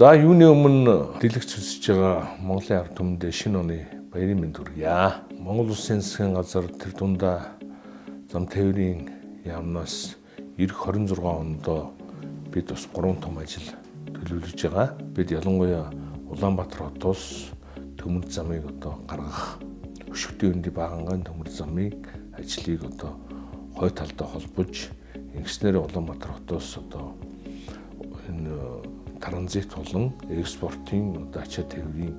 За, юуны өмнө дэлгэц үзэж байгаа Монголын ард түмэндээ шинэ оны баярын мэнд хүргье. Монгол Улсын засгийн газар тэр дундаа зам тээврийн яамнаас ирэх 26 онд бид бас 3 том ажил төлөвлөж байгаа. Бид ялангуяа Улаанбаатар хотоос төмөр замыг одоо гаргах, өшигтийн хөндий Багангаан төмөр замын ажлыг одоо хой талдаа холбож, ингэснээр Улаанбаатар хотоос одоо энэ транзит болон экспортын одоо ачаа тээврийн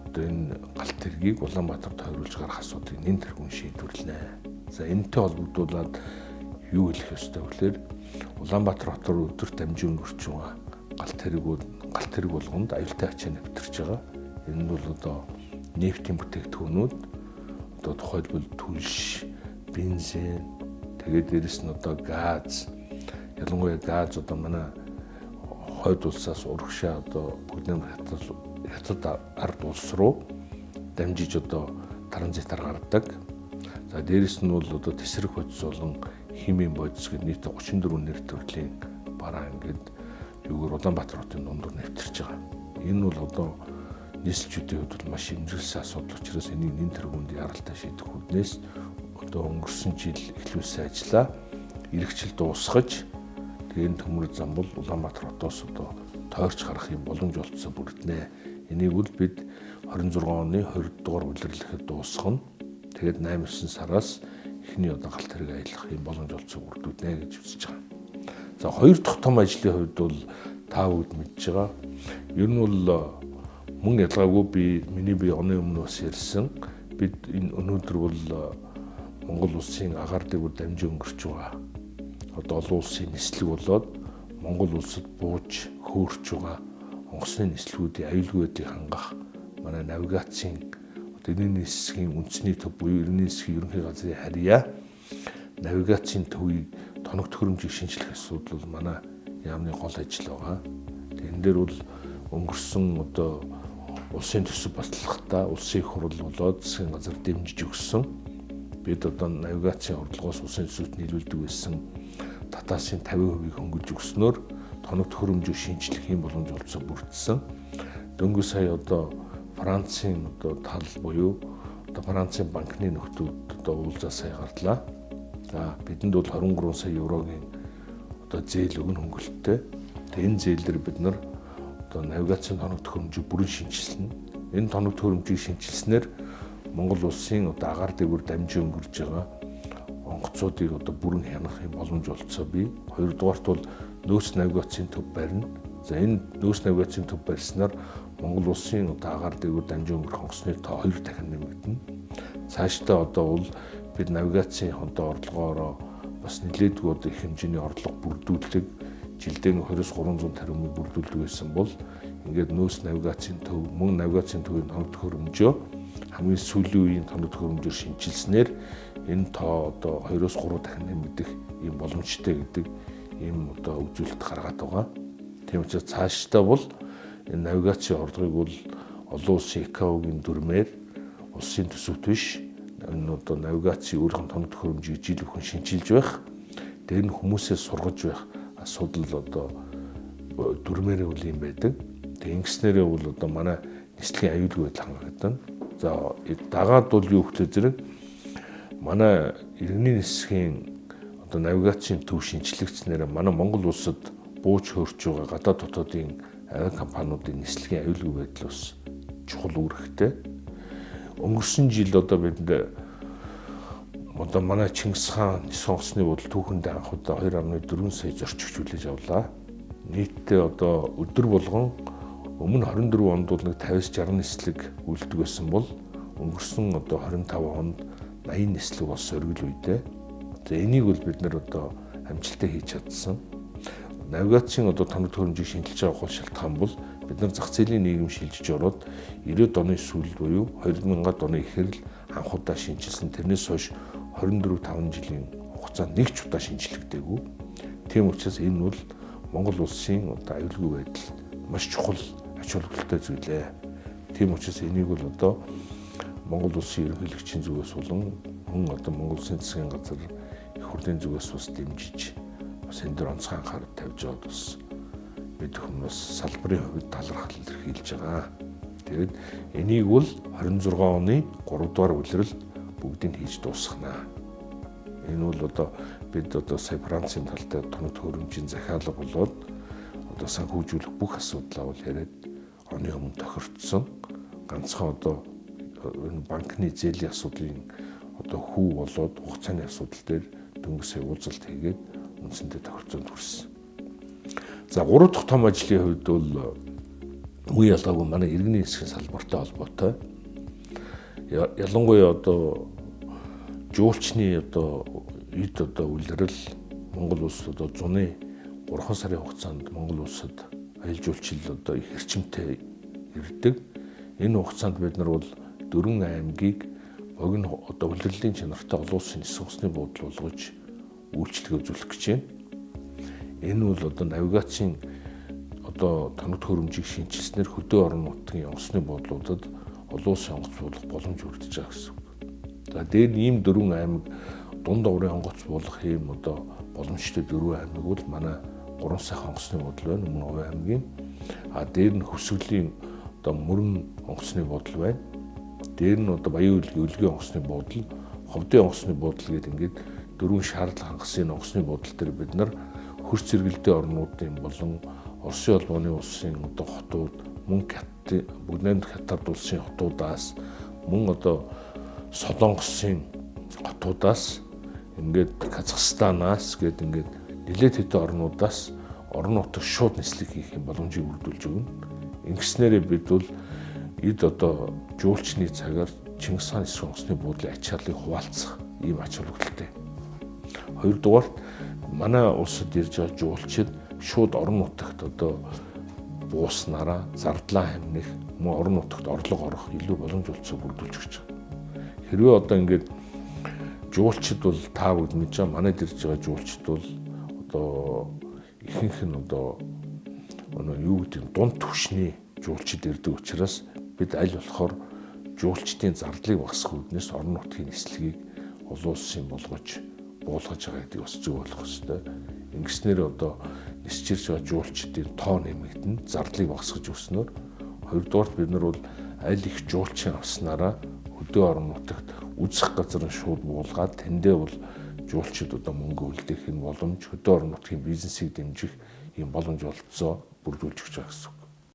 одоо энэ галт тэргийг Улаанбаатарт тойруулж гаргах асуудлыг нэн тэргүүн шийдвэрлэнэ. За, энэтэй холбогдуулаад юу хэлэх ёстой вэ гэхээр Улаанбаатар хотоор өдөрт дамжин өнгөрч байгаа галт тэргүүд, галт тэрэг болгонд аюултай ачаа нэвтэрч байгаа. Энэ нь бол одоо нефтийн бүтээгдэхүүнүүд, одоо тухайлбал түлш, бензин, тэгээд дээрэс нь одоо газ, ялангуяа газ одоо манай хойд улсаас урагшаа одоо бүгд хятад ард улс руу дамжиж одоо транзитаар гардаг. За, дээрэс нь бол одоо тэсрэх бодис болон химийн бодис гэх нийт 34 нэр төрлийн бараа ингээд юугаар Улаанбаатар хотын дундуур нэвтэрч байгаа. Энэ бол одоо нийслэлчүүдийн хувьд бол маш эмзэглэсэн асуудал учраас энийг нэн тэргуунд яралтай шийдэх үүднээс одоо өнгөрсөн жил эхлүүлсэн ажлаа ирэх жил дуусгаж, тэгээ энэ төмөр зам бол Улаанбаатар хотоос одоо тойрч гарах юм боломж олцсон бүрднэ. Энийг бол бид 26 оны 20 дугаар улирлэхэд дуусгана. Тэгээд 8-9 сараас эхний одоо галт тэрэг аялах юм боломж олцсон бүрдүүднэ гэж үзэж байгаа. За, хоёр дахь том ажлын хувьд бол та бүгд мэдж байгаа. Ер нь бол мөн ялгаагүй би миний би оны өмнө бас ярьсан. Бид энэ өнөөдөр бол Монгол улсын агаар дээгүүр дамжин өнгөрч байгаа. Одоо олон улсын нислэг болоод Монгол улсад бууж хөөрч байгаа онгоцны нислэгүүдийн аюулгүй байдлыг хангах манай навигацийн одоо иргэний нислэгийн үндэсний төв буюу иргэний нислэгийн ерөнхий газрын харьяа навигацийн төвийг тоног төхөөрөмжийг шинжлэх асуудал бол манай яамны гол ажил байгаа. Энэ дээр бол өнгөрсөн одоо улсын төсөв батлахдаа улсын их хурл болоод засгийн газар дэмжиж өгсөн. Бид одоо навигацийн орлогоос улсын төсөвт нийлүүлдэг байсан татаасын 50%-ийг хөнгөлж өгснөөр тоног төхөөрөмжийг шинжлэх юм боломж олцсон бүрдсэн. Дөнгөж сая одоо Францын одоо тал буюу одоо Францын банкны нөхдүүд одоо уулзаа сая гарлаа. За, бидэнд бол 23 сая еврогийн одоо зээл өгнө хөнгөлөлттэй. Тэгээ энэ зээлээр бид нар одоо навигацийн тоног төхөөрөмжийг бүрэн шинэчилнэ. Энэ тоног төхөөрөмжийг шинэчилснээр Монгол улсын одоо агаар дээгүүр дамжин өнгөрж байгаа онгоцуудыг одоо бүрэн хянах юм боломж олцсон бий. Хоёрдугаарт бол нөөц навигацийн төв барина. За, энэ нөөц навигацийн төв барьснаар Монгол улсын одоо агаар дээгүүр дамжин өнгөрөх онгоцны тоо 2 дахин нэмэгдэнэ. Цаашдаа одоо бол бид навигацийн одоо орлогоороо бас нэлээдгүй одоо их хэмжээний орлого бүрдүүлдэг, жилдээ 20-300 таримыг бүрдүүлдэг байсан бол ингээд нөөц навигацийн төв, мөн навигацийн төвийн тоног төхөөрөмжөө хамгийн сүүлийн үеийн тоног төхөөрөмжөөр шинэчилснээр энэ тоо одоо 2-3 дахин нэмэгдэх ийм боломжтой гэдэг ийм одоо үзүүлэлт гаргаад байгаа. Тийм учраас цаашдаа бол энэ навигацийн орлогыг бол олон улсын ИКАО-гийн дүрмээр улсын төсөвт биш, энэ одоо навигацийн өөрийнх нь тоног төхөөрөмжийг жил бүхэн шинэчилж байх, дээр нь хүмүүсээ сургаж байх асуудал одоо дүрмээрээ үл юм байдаг. Тэг ингэснээрээ бол одоо манай нислэгийн аюулгүй байдал хангагдана. За, дагаад бол юу гэхлээр зэрэг манай иргэний нислэгийн одоо навигацийн төв шинэчлэгдснээр манай Монгол улсад бууж хөөрч байгаа гадаад дотоодын авиа компаниудын нислэгийн аюулгүй байдал бас чухал үүрэгтэй. Өнгөрсөн жил одоо бид одоо манай Чингис хаан нисэх онгоцны буудал түүхэнд анх удаа 2.4 сая зорчигч хүлээж авлаа. Нийтдээ одоо өдөр болгон өмнө 24 онд бол нэг 50-60 нислэг үлддэг байсан бол өнгөрсөн одоо 25 онд 80 нислэг болсон оргил үедээ. За, энийг бол бид нар одоо амжилттай хийж чадсан. Навигацийн одоо тоног төхөөрөмжийг шинэчилж байгаа гол шалтгаан бол бид нар зах зээлийн нийгэм шилжиж ороод 90-ад оны сүүлд буюу 2000-ад оны ихэр л анх удаа шинэчилсэн. Тэрнээс хойш 24-5 жилийн хугацаанд нэг ч удаа шинэчлэгдээгүй. Тийм учраас энэ бол Монгол улсын одоо аюулгүй байдал маш чухал ач холбогдолтой зүйлээ. Тийм учраас энийг бол одоо Монгол улсын ерөнхийлөгчийн зүгээс болон мөн одоо Монгол улсын засгийн газар их хурлын зүгээс бас дэмжиж, бас энэ дээр онцгой анхаарал тавьж байгаад бас бид хүмүүс салбарын хувьд талархал илэрхийлж байгаа. Тэгээд энийг бол 26 оны 3 дугаар улиралд бүгдийг хийж дуусгана. Энэ бол одоо бид одоо сая Францын талтай тоног төхөөрөмжийн захиалга болоод одоо санхүүжүүлэх бүх асуудлаа бол яриад оны өмнө тохирцсон. Ганцхан одоо энэ банкны зээлийн асуудлын одоо хүү болоод хугацааны асуудал дээр дөнгөж сая уулзалт хийгээд үндсэндээ тохирцоонд хүрсэн. За 3 дахь том ажлын хувьд бол үе ялгаагүй манай иргэний засгийн салбартай холбоотой. Ялангуяа одоо жуулчны одоо эд одоо улирал Монгол улс одоо зуны 3 сарын хугацаанд Монгол улсад аялал жуулчлал одоо их эрчимтэй ирдэг. Энэ хугацаанд бид нар бол 4 аймгийг богино одоо улирлын чанартай олон улсын нисэх онгоцны буудал болгож үйлчилгээ үзүүлэх гэж байна. Энэ бол одоо навигацийн одоо тоног төхөөрөмжийг шинэчилснээр хөдөө орон нутгийн онгоцны буудлуудад олон улсын онгоц буулгах боломж бүрдэж байгаа гэсэн үг. За дээр нь ийм 4 аймаг дунд оврын онгоц буулгах ийм одоо боломжтой 4 аймаг бол манай 3 сайхан онгоцны буудал байна, Өмнө Говийн аймгийн. А дээр нь Хөвсгөлийн одоо мөрөн онгоцны буудал байна. Дээр нь одоо Баян үйлгийн Өлгийн онгоцны буудал, Ховдын онгоцны буудал гэдэг ингээд 4 шаардлага хангасан онгоцны буудал дээр бид нар хөрс зэрэгэлдээ орнуудын болон Оросын холбооны улсын одоо хотууд, мөн Бүгд найрамдах Хятад улсын хотуудаас, мөн одоо Солонгосын хотуудаас, ингээд Казахстанаас гээд ингээд нэлээд хэдэн орнуудаас орон нутаг шууд нислэг хийх юм боломжийг бүрдүүлж өгнө. Ингэснээрээ бид бол эд одоо жуулчны цагаар Чингис хаан нисэх онгоцны буудлын ачааллыг хуваалцах ийм ач холбогдолтой. Хоёрдугаарт манай улсад ирж байгаа жуулчид шууд орон нутагт одоо бууснараа зардлаа хэмнэх, мөн орон нутагт орлого орох илүү боломж олцоо бүрдүүлж өгч байгаа. Хэрвээ одоо ингээд жуулчид бол та бүгд мэдж байгаа, манайд ирж байгаа жуулчид бол одоо ихэнх нь одоо юу гэдэг нь дунд түвшний жуулчид ирдэг учраас бид аль болохоор жуулчдын зардлыг багасгах үүднээс орон нутгийн нислэгийг олон улсын болгож буулгаж байгаа гэдгийг бас зөв ойлгох ёстой. Ингэснээр одоо нисч ирж байгаа жуулчдын тоо нэмэгдэн, зардлыг багасгаж өгснөөр, хоёрдугаарт бид нар бол аль их жуулчин авснараа хөдөө орон нутагт үзэх газар нь шууд буулгаад тэндээ бол жуулчид одоо мөнгө үлдээх энэ боломж, хөдөө орон нутгийн бизнесийг дэмжих ийм боломж олцоо бүрдүүлж өгч байгаа гэсэн үг.